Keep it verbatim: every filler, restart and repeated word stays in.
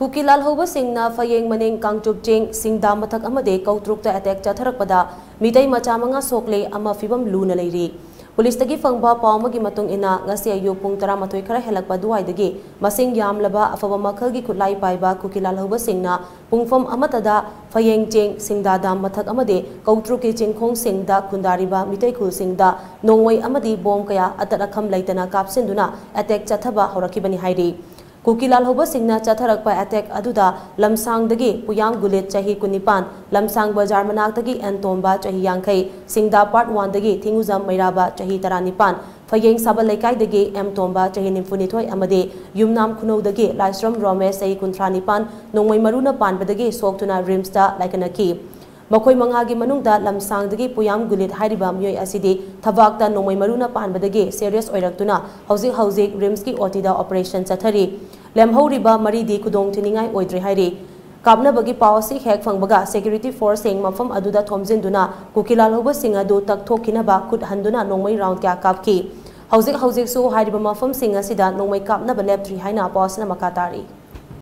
ꯀꯨꯀꯤ ꯂꯥꯜꯍꯧꯕꯁꯤꯡꯅ ꯐꯌꯦꯡ ꯃꯅꯤꯡ, ꯀꯥꯡꯆꯨꯞ ꯆꯤꯡ, ꯁꯤꯡꯗꯥ ꯃꯊꯛ ꯑꯃꯗꯤ ꯀꯧꯇ꯭ꯔꯨꯛꯇ ꯑꯦꯇꯦꯛ ꯆꯠꯊꯔꯛꯄꯗ ꯃꯤꯇꯩ ꯃꯆꯥ ꯃꯉꯥ ꯁꯣꯛꯂꯦ, ꯑꯃ ꯐꯤꯕꯝ ꯂꯨꯅ ꯂꯩꯔꯤ꯫ ꯄꯨꯂꯤꯁꯇꯒꯤ ꯐꯪꯕ ꯄꯥꯎ ꯑꯃꯒꯤ ꯃꯇꯨꯡ ꯏꯟꯅ, ꯉꯁꯤ ꯑꯌꯨꯛ ꯄꯨꯡ ꯇꯔꯥꯃꯥꯊꯣꯏ ꯈꯔ ꯍꯦꯜꯂꯛꯄ ꯑꯗꯨꯋꯥꯏꯗꯒꯤ ꯃꯁꯤꯡ ꯌꯥꯝꯂꯕ ꯑꯐꯕ ꯃꯈꯜꯒꯤ ꯈꯨꯠꯂꯥꯏ ꯄꯥꯏꯕ ꯀꯨꯀꯤ ꯂꯥꯜꯍꯧꯕꯁꯤꯡꯅ ꯄꯨꯡꯐꯝ ꯑꯃꯠꯇꯗ ꯐꯌꯦꯡ ꯆꯤꯡ, ꯁꯤꯡꯗꯥ ꯗꯥꯝ ꯃꯊꯛ ꯑꯃꯗꯤ ꯀꯧꯇ꯭ꯔꯨꯛꯀꯤ ꯆꯤꯡꯈꯣꯡꯁꯤꯡꯗ ꯈꯨꯟꯗꯥꯔꯤꯕ ꯃꯤꯇꯩ ꯈꯨꯜꯁꯤꯡꯗ ꯅꯣꯡꯃꯩ ꯑꯃꯗꯤ ꯕꯣꯝ ꯀꯌꯥ ꯑꯇꯠ ꯑꯈꯝ ꯂꯩꯇꯅ ꯀꯥꯞꯁꯤꯟꯗꯨꯅ ꯑꯦꯇꯦꯛ ꯆꯠꯊꯕ ꯍꯧꯔꯛꯈꯤꯕꯅꯤ ꯍꯥꯏꯔꯤ꯫ ꯀꯨꯀꯤ ꯂꯥꯜꯍꯧꯕꯁꯤꯡꯅ ꯆꯠꯊꯔꯛꯄ ꯑꯦꯇꯦꯛ ꯑꯗꯨꯗ ꯂꯝꯁꯥꯡꯗꯒꯤ ꯄꯨꯌꯥꯝ ꯒꯨꯂꯤꯠ, ꯆꯍꯤ ꯀꯨꯟꯅꯤꯄꯥꯟ, ꯂꯝꯁꯥꯡ ꯕꯖꯥꯔ ꯃꯅꯥꯛꯇꯒꯤ ꯑꯦꯟ ꯇꯣꯝꯕ, ꯆꯍꯤ ꯌꯥꯡꯈꯩ, ꯁꯤꯡꯗꯥ ꯄꯥꯔꯠ ꯋꯥꯟꯗꯒꯤ ꯊꯤꯡꯉꯨꯖꯝ ꯃꯩꯔꯥꯕ, ꯆꯍꯤ ꯇꯔꯥꯅꯤꯄꯥꯟ, ꯐꯌꯦꯡ ꯁꯥꯕꯜ ꯂꯩꯀꯥꯏꯗꯒꯤ ꯑꯦꯝ ꯇꯣꯝꯕ, ꯆꯍꯤ ꯅꯤꯐꯨꯅꯤꯊꯣꯏ ꯑꯃꯗꯤ ꯌꯨꯝꯅꯥꯝ ꯈꯨꯅꯧꯗꯒꯤ ꯂꯥꯏꯁ꯭ꯔꯝ ꯔꯣꯃꯦꯁ, ꯆꯍꯤ ꯀꯨꯟꯊ꯭ꯔꯥꯅꯤꯄꯥꯟ, ꯅꯣꯡꯃꯩ ꯃꯔꯨꯅ ꯄꯥꯟꯕꯗꯒꯤ ꯁꯣꯛꯇꯨꯅ ꯔꯤꯝꯁꯇ ꯂꯥꯏꯀꯠꯅꯈꯤ꯫ ꯃꯈꯣꯏ ꯃꯉꯥꯒꯤ ꯃꯅꯨꯡꯗ ꯂꯝꯁꯥꯡꯗꯒꯤ ꯄꯨꯌꯥꯝ ꯒꯨꯂꯤꯠ ꯍꯥꯏꯔꯤꯕ ꯃꯤꯑꯣꯏ ꯑꯁꯤꯗꯤ ꯊꯕꯥꯛꯇ ꯅꯣꯡꯃꯩ ꯃꯔꯨꯅ ꯄꯥꯟꯕꯗꯒꯤ ꯁꯦꯔꯤꯌꯁ ꯑꯣꯏꯔꯛꯇꯨꯅ ꯍꯧꯖꯤꯛ ꯍꯧꯖꯤꯛ ꯔꯤꯝꯁꯀꯤ ꯑꯣ ꯇꯤꯗ ꯑꯣꯄꯔꯦꯁꯟ ꯆꯠꯊꯔꯤ꯫ ꯂꯦꯝꯍꯧꯔꯤꯕ ꯃꯔꯤꯗꯤ ꯈꯨꯗꯣꯡ ꯊꯤꯅꯤꯡꯉꯥꯏ ꯑꯣꯏꯗ꯭ꯔꯦ ꯍꯥꯏꯔꯤ꯫ ꯀꯥꯞꯅꯕꯒꯤ ꯄꯥꯎ ꯑꯁꯤ ꯍꯦꯛ ꯐꯪꯕꯒ ꯁꯦꯀ꯭ꯌꯨꯔꯤꯇꯤ ꯐꯣꯔꯁꯁꯤꯡ ꯃꯐꯝ ꯑꯗꯨꯗ ꯊꯣꯝꯖꯤꯟꯗꯨꯅ ꯀꯨꯀꯤ ꯂꯥꯜꯍꯧꯕꯁꯤꯡ ꯑꯗꯨ ꯇꯛꯊꯣꯛꯈꯤꯅꯕ ꯈꯨꯠ ꯍꯟꯗꯨꯅ ꯅꯣꯡꯃꯩ ꯔꯥꯎꯟ ꯀꯌꯥ ꯀꯥꯞꯈꯤ꯫ ꯍꯧꯖꯤꯛ ꯍꯧꯖꯤꯛꯁꯨ ꯍꯥꯏꯔꯤꯕ ꯃꯐꯝꯁꯤꯡ ꯑꯁꯤꯗ ꯅꯣꯡꯃꯩ ꯀꯥꯞꯅꯕ ꯂꯦꯞꯇ꯭ꯔꯤ ꯍꯥꯏꯅ ꯄꯥꯎ ꯑꯁꯤꯅ ꯃꯈꯥ ꯇꯥꯔꯤ꯫